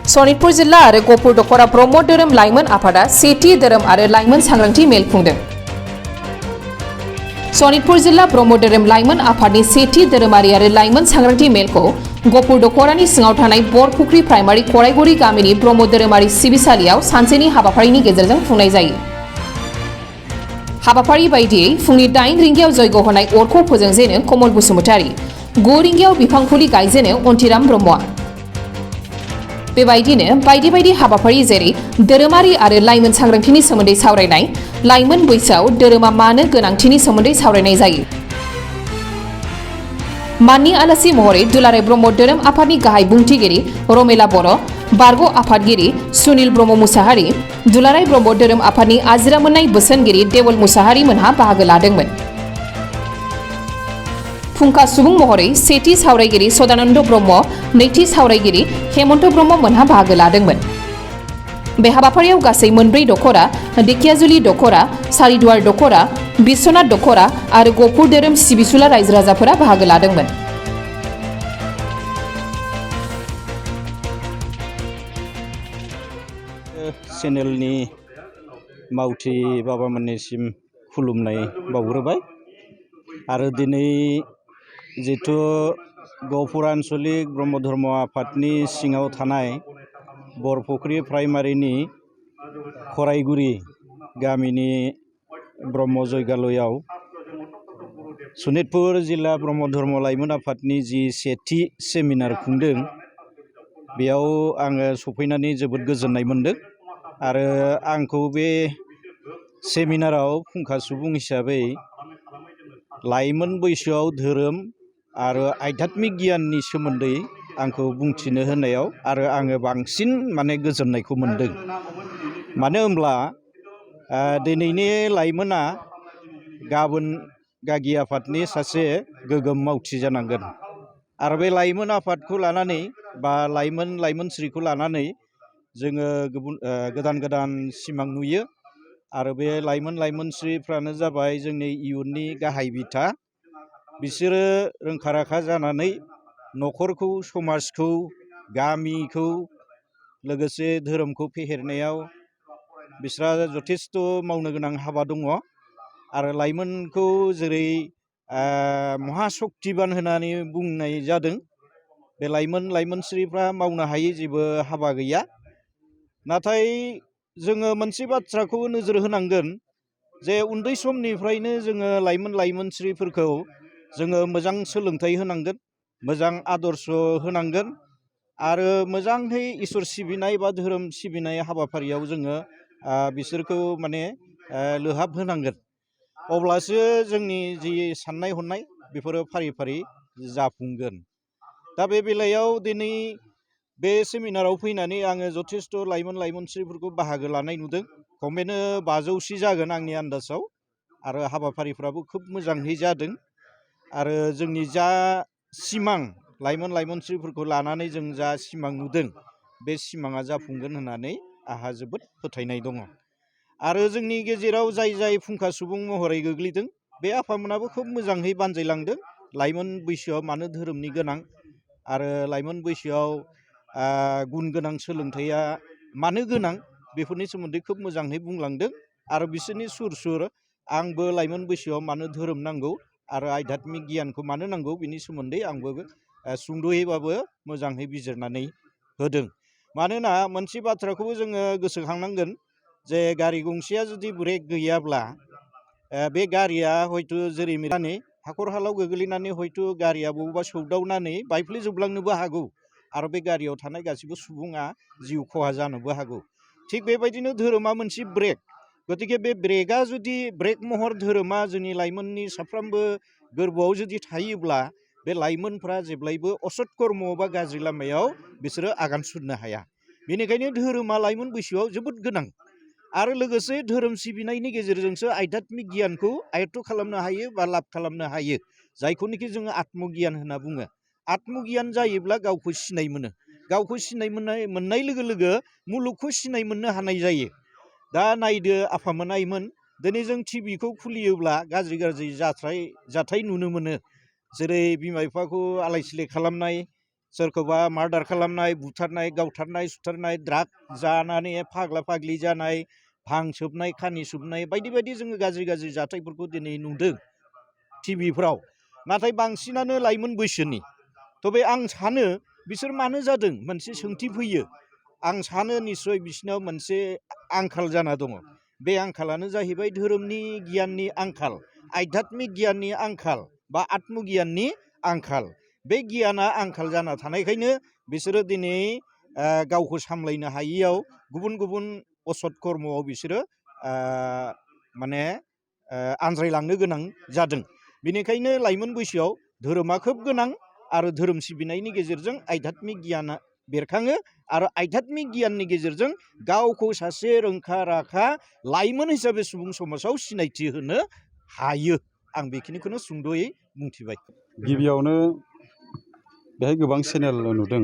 सनितपुर जिल्ला आरो गहपुर दखरा ब्रह्म धोरोम लाइमोन आफादा सेथि धोरोम आरो लाइमोन सांग्रांथि मेल खुंदों। सनितपुर जिल्ला ब्रह्म धोरोम लाइमोन आफादनि सेथि धोरोमारि आरो लाइमोन सांग्रांथि मेलखौ गहपुर दखरानि सिङाव थानाय बरपुख्रि प्राइमारि कराइगुरि गामिनि ब्रह्म धोरोमारि सिबिसालियाव सानसेनि हाबाफारिनि गेजेरजों खुंनाय जायो। हाबाफारि बायदियै फुंनि 8 रिंगायाव जयग होनाय अरखौ फोजोंजेनो कमल बसुमतारी, 9 रिंगायाव बिफां फुलि गायजेनो अन्थिराम ब्रह्मआ। बेबायदिनो बायदि हाबाफारि जेरै धोरोमारि आरो लाइमोन सांग्रांथिनि सोमोन्दै सावरायनाय, लाइमोन बैसोआव धोरोमा मानो गोनांथिनि सोमोन्दै सावरायनाय जायो। माननि आलासि महरै दुलाराय ब्रह्म धोरोम आफादनि गाहाय बुंथिगिरि रमेला बर', बारग' आफादगिरि सुनिल ब्रह्म मुसाहारि, दुलाराय ब्रह्म धोरोम आफादनि आजिरा मोननाय बोसोनगिरि देवल मुसाहारि मोनहा बाहागो लादोंमोन। फुंखा सुबुं महरै सेथि सावरायगिरि सदानन्द ब्रह्म, नैथि सावरायगिरि हेमन्त ब्रह्म मोनहा बाहागो लादोंमोन। बे हाबाफारियाव गासै 4 दखरा, धेकियाजुलि दखरा, सारिदुवार दखरा, बिश्वनाथ दखरा आरो गहपुर धोरोम सिबिसुला रायजो राजाफोरा बाहागो लादोंमोन। चेनेलनि मावथि बाबामोननिसिम खुलुमनाय बावग्रोबाय आरो दिनै जिथु गहपुर आन्चलिक ब्रह्म धर्म आफादनि सिङाव थानाय बरपुख्रि प्राइमारिनि कराइगुरि गामिनि ब्रह्म जयगालयाव सनितपुर जिल्ला ब्रह्म धर्म लाइमोन आफादनि जि सेथि सेमिनार खुंदों, बेयाव आङो सफैनानै जोबोद गोजोननाय मोनदों आरो आंखौ बे सेमिनाराव फुंखा सुबुं हिसाबै लाइमोन बैसोआव धोरोम आरो आध्यात्मिक गियाननि सोमोन्दै आंखौ बुंथिनो होनायाव आरो आङो बांसिन गोजोननायखौ मोनदों। मानो होनब्ला दिनैनि लाइमोना गाबोन गागि आफादनि सासे गोग्गोम मावथि जानांगोन आरो बे लाइमोन आफादखौ लानानै बा लाइमोनस्रिखौ लानानै जोङो गोदान सिमां नुयो आरो बे लाइमोनस्रिफ्रानो जाबाय जोंनि इयुननि गाहाय बिथा। बिसोरो रोंखा राखा जानानै न'खरखौ, समाजखौ, गामिखौ लोगोसे धोरोमखौ फेहेरनायाव बिस्रा जथेस्थ' मावनो गोनां हाबा दङ आरो लाइमोनखौ जेरै महाशक्तिबान होननानै बुंनाय जादों, बे लाइमोनस्रिफ्रा मावनो हायै जेबो हाबा गैया। नाथाय जोङो मोनसे बाथ्राखौ नोजोर होनांगोन जे उन्दै समनिफ्रायनो जोङो लाइमोनस्रिफोरखौ जोङो मोजां सोलोंथाइ होनांगोन, मोजां आदर्श होनांगोन आरो मोजाङै इसोर सिबिनाय बा धोरोम सिबिनाय हाबाफारियाव जोङो बिसोरखौ लोहाब होनांगोन। अब्लासो जोंनि जि साननाय हनाय बेफोरो फारि फारि जाफुंगोन। दा बे बेलायाव दिनै बे सेमिनाराव फैनानै आङो जथेस्थ' लाइमोनस्रिफोरखौ बाहागो लानाय नुदों। खमैनो 500 जागोन आंनि आन्दाजाव आरो हाबाफारिफ्राबो खोब मोजाङै जादों आरो जोंनि जा सिमां लाइमोनस्रिफोरखौ लानानै जों जा सिमां नुदों, बे सिमाङा जाफुंगोन होननानै आंहा जोबोद फोथायनाय दङ। आरो जोंनि गेजेराव जाय फुंखा सुबुं महरै गोग्लैदों, बे आफामोनाबो खोब मोजाङै बानजायलांदों। लाइमोन बैसोआव मानो धोरोमनि गोनां आरो लाइमोन बैसोआव गुन गोनां सोलोंथाइया मानो गोनां, बेफोरनि सोमोन्दै खोब मोजाङै बुंलांदों आरो बिसोरनि सुर आंबो लाइमोन बैसोआव मानो धोरोम नांगौ आरो आध्यात्मिक गियानखौ मानो नांगौ, बिनि सोमोन्दै आंबो सुंद'यैबाबो मोजाङै बिजिरनानै होदों। मानोना मोनसे बाथ्राखौबो जोङो गोसोखांनांगोन जे गारि गंसेया जुदि ब्रेक गैयाब्ला बे गारिया हयथ' जेरै हाखर हालाव गोग्लैनानै हयथ' गारिया बबेबा सौदावनानै बायफ्लेजोबलांनोबो हागौ आरो बे गारियाव थानाय गासैबो सुबुङा जिउ खहा जानोबो हागौ। थिग बेबायदिनो धोरोमा मोनसे ब्रेक। गतिके बे ब्रेकआ जुदि ब्रेक महर धोरोमा जोंनि लाइमोननि साफ्रोमबो गोरबोआव जुदि थायोब्ला बे लाइमोनफ्रा जेब्लायबो असत कर्म बा गाज्रि लामायाव बिसोरो आगान सुरनो हाया। बेनिखायनो धोरोमा लाइमोन बैसोआव जोबोद गोनां आरो लोगोसे धोरोम सिबिनायनि गेजेरजोंसो आध्यात्मिक गियानखौ आयत्त खालामनो हायो बा लाब खालामनो हायो, जायखौनोखि जोङो आत्मगियान होनना बुङो। आत्मगियान जायोब्ला गावखौ सिनाय मोनो। गावखौ सिनाय मोननाय लोगो लोगो मुलुगखौ सिनाय मोननो हानाय जायो। दा नायदो आफामोन दिनै जों टिभिखौ खुलियोब्ला गाज्रि जाथाय नुनो मोनो। जेरै बिमा बिफाखौ आलाय सिलाय खालामनाय, सोरखौबा मार्डार खालामनाय, बुथारनाय, गावथारनाय, सुथारनाय, ड्राग जानानै फाग्ला फाग्लि जानाय, भां सोबनाय, खानि सोबनाय बायदि बायदि जोङो गाज्रि गाज्रि जाथायफोरखौ दिनै नुदों टिभिफ्राव। नाथाय बांसिनानो लाइमोन बैसोनि। बे आं सानो बिसोर मानो जादों मोनसे सोंथि फैयो। आं सानो निस्सय बिसिनाव मोनसे आंखाल जाना दङ। बे आंखालानो जाहैबाय धोरोमनि गियाननि आंखाल, आध्यात्मिक गियाननि आंखाल बा आत्मगियाननि आंखाल। बे गियाना आंखाल जाना थानायखायनो बिसोरो दिनै गावखौ सामलायनो हायियाव गुबुन गुबुन असत कर्मआव बिसोरो माने आनज्रायलांनो गोनां जादों। बेनिखायनो लाइमोन बैसोआव धोरोमा खोब गोनां आरो धोरोम सिबिनायनि गेजेरजों आध्यात्मिक गियाना बेरखाङो आरो आध्यात्मिक गियाननि गेजेरजों गावखौ सासे रोंखा राखा लाइमोन हिसाबै सुबुं समाजाव सिनायथि होनो हायो। आं बेखिनिखौनो सुंद'यै बुंथिबाय। गिबियावनो बेहाय गोबां चेनेल नुदों।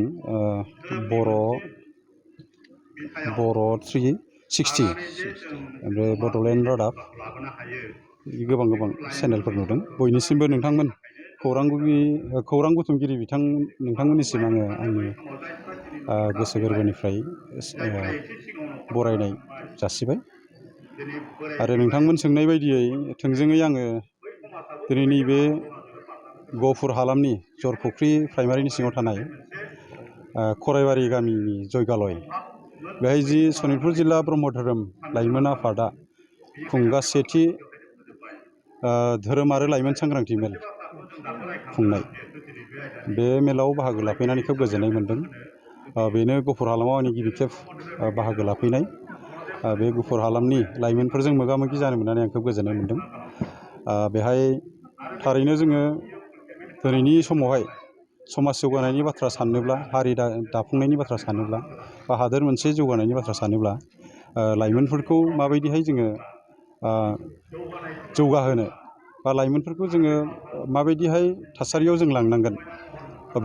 बर' 360 ओमफ्राय बड'लेण्ड रादाब, गोबां चेनेलफोर नुदों। बयनिसिमबो नोंथांमोन खौरां बुथुमगिरि नोंथांमोननिसिम आङो आंनि गोसो गोरबोनिफ्राय बरायनाय जासिबाय। आरो नोंथांमोन सोंनाय बायदियै थोंजोङै आङो दिनै नैबे गहपुर हालामनि जरफुख्रि प्राइमारिनि सिङाव थानाय खराइबारि गामिनि जयगालय, बेहाय जि सनितपुर जिल्ला ब्रह्म धोरोम लाइमोन आफादा खुंगासेथि धोरोम आरो लाइमोन सांग्रांथि मेल खुंनाय, बे मेलाव बाहागो लाफैनानै खोब गोजोननाय मोन्दों। बेनो गहपुर हालामाव आंनि गिबि खेब बाहागो लाफैनाय। बे गहपुर हालामनि लाइमोनफोरजों मोगा मोगि जानो मोननानै आं खोब गोजोननाय मोन्दों। बेहाय थारैनो जोङो दिनैनि समावहाय समाज जौगानायनि बाथ्रा सानोब्ला, हारि दाफुंनायनि बाथ्रा सानोब्ला, बा हादोर मोनसे जौगानायनि बाथ्रा सानोब्ला लाइमोनफोरखौ माबायदिहाय जोङो जौगाहोनो बा लाइमोनफोरखौ जोङो माबायदिहाय थासारियाव जों लांनांगोन,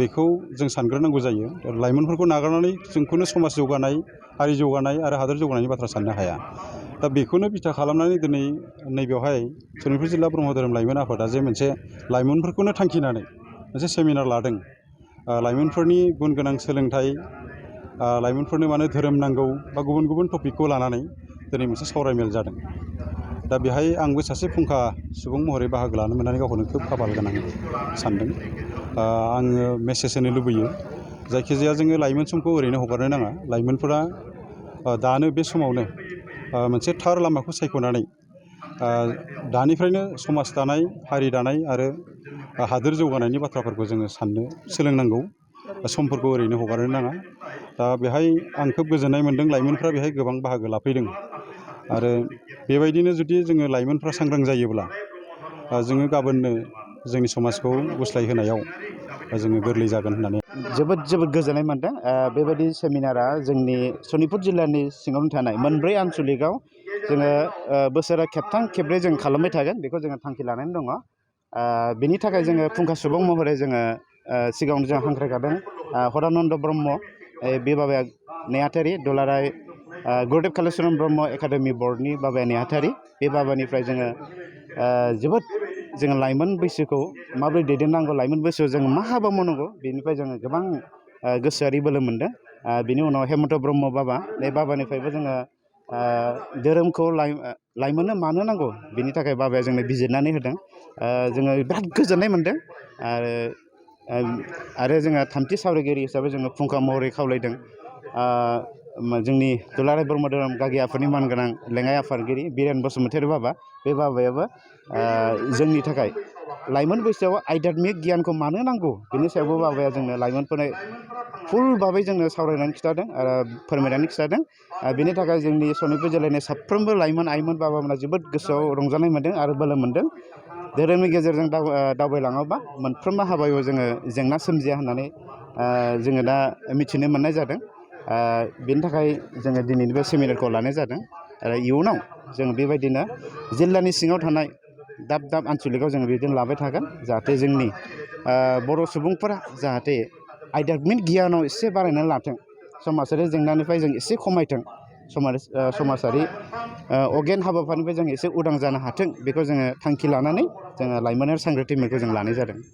बेखौ जों सानग्रोनांगौ जायो। लाइमोनफोरखौ नागारनानै जोंखौनो समाज जौगानाय, हारि जौगानाय आरो हादोर जौगानायनि बाथ्रा साननो हाया। दा बेखौनो बिथा खालामनानै दिनै नैबेयावहाय सनितपुर जिल्ला ब्रह्म धोरोम लाइमोन आफादा जे मोनसे लाइमोनफोरखौनो थांखिनानै मोनसे सेमिनार लादों। लाइमोनफोरनि गुन गोनां सोलोंथाइ, लाइमोनफोरनो मानो धोरोम नांगौ, बा गुबुन गुबुन टपिकखौ लानानै दिनै मोनसे सावरायमेल जादों। दा बेहाय आंबो सासे फुंखा सुबुं महरै बाहागो लानो मोननानै गावखौनो खोब खाफाल गोनां सानदों। आङो मेसेज होनो लुबैयो, जायखिजाया जोङो लाइमोन समखौ ओरैनो हगारनो नाङा। लाइमोनफोरा दानो बे समावनो मोनसे थार लामाखौ सायख'नानै दानिफ्रायनो समाज दानाय, हारि दानाय आरो हादोर जौगानायनि बाथ्राफोरखौ जोङो साननो सोलोंनांगौ। समफोरखौ ओरैनो हगारनो नाङा। दा बेहाय आं खोब गोजोननाय मोन्दों, लाइमोनफ्रा बेहाय गोबां बाहागो लाफैदों। आरो बेबायदिनो जुदि जोङो लाइमोनफ्रा सांग्रां जायोब्ला जोङो गाबोननो जोंनि समाजखौ गुस्लायहोनायाव जोङो गोरलै जागोन होननानै जोबोद गोजोननाय मोन्दों। बेबायदि सेमिनारा जोंनि सनितपुर जिल्लानि सिङावनो थानाय मोनब्रै आनसलिकआव जोङो बोसोराव खेबथाम खेबब्रै जों खालामबाय थागोन, बेखौ जोङो थांखि लानानै दङ। बेनि थाखाय जोङो फुंखा सुबुं महरै जोङो सिगाङावनो जों हांख्रायखादों। हरानन्द ब्रह्म, बे बाबाया नेहाथारि, दुलाराय गुरुदेब कालिचरन ब्रह्म एकाडेमि बर्डनि बाबाया नेहाथारि। बे बाबानिफ्राय जोङो जोङो लाइमोन बैसोखौ माबोरै दैदेननांगौ, लाइमोन बैसोआव जों मा हाबा मावनांगौ, बेनिफ्राय जोङो गोबां गोसोआरि बोलो मोनदों। बिनि उनाव हेमन्त ब्रह्म बाबा, बे बाबानिफ्रायबो जोङो धोरोमखौ लाइमोननो मानो नांगौ, बिनि थाखाय बाबाया जोंनो बिजिरनानै होदों। जोङो बिराद गोजोननाय मोन्दों। आरो जोङो थामथि सावरायगिरि हिसाबै जोङो फुंखा महरै खावलायदों जोंनि दुलाराय ब्रह्म धोरोम गागि आफादनि मानगोनां लेङाइ आफादगिरि बिरेन बसुमतारी बाबा। बे बाबायाबो जोंनि थाखाय लाइमोन बैसोआव आध्यात्मिक गियानखौ मानो नांगौ, बिनि सायावबो बाबाया जोंनो लाइमोनफोरनो फुल भाबै जोंनो सावरायनानै खिन्थादों आरो फोरमायनानै खिन्थादों। बेनि थाखाय जोंनि सनितपुर जिल्लानि साफ्रोमबो लाइमोन बाबामोना जोबोद गोसोआव रंजानाय मोन्दों आरो बोलो मोन्दों। धोरोमनि गेजेरजों दावबायलाङोबा मोनफ्रोमबो हाबायाव जोङो जेंना सोमजिया होननानै जोङो दा मिथिनो मोननाय जादों। बेनि थाखाय जोङो दिनैनि बे सेमिनारखौ लानाय जादों। आरो इयुनाव जों बेबायदिनो जिल्लानि सिङाव थानाय दाब दाब आनसलिकआव जोङो बिदिनो लाबाय थागोन, जाहाथे जोंनि बर' सुबुंफोरा जाहाथे आध्यात्मिक गियानाव एसे बारायनानै लाथों, समाजारि जेंनानिफ्राय जों एसे खमायथों, समाजारि अगेन हाबाफारिनिफ्राय जों एसे उदां जानो हाथों, बेखौ जोङो थांखि लानानै जोङो लाइमोनारि सांग्रांथि मेलखौ जों लानाय जादों।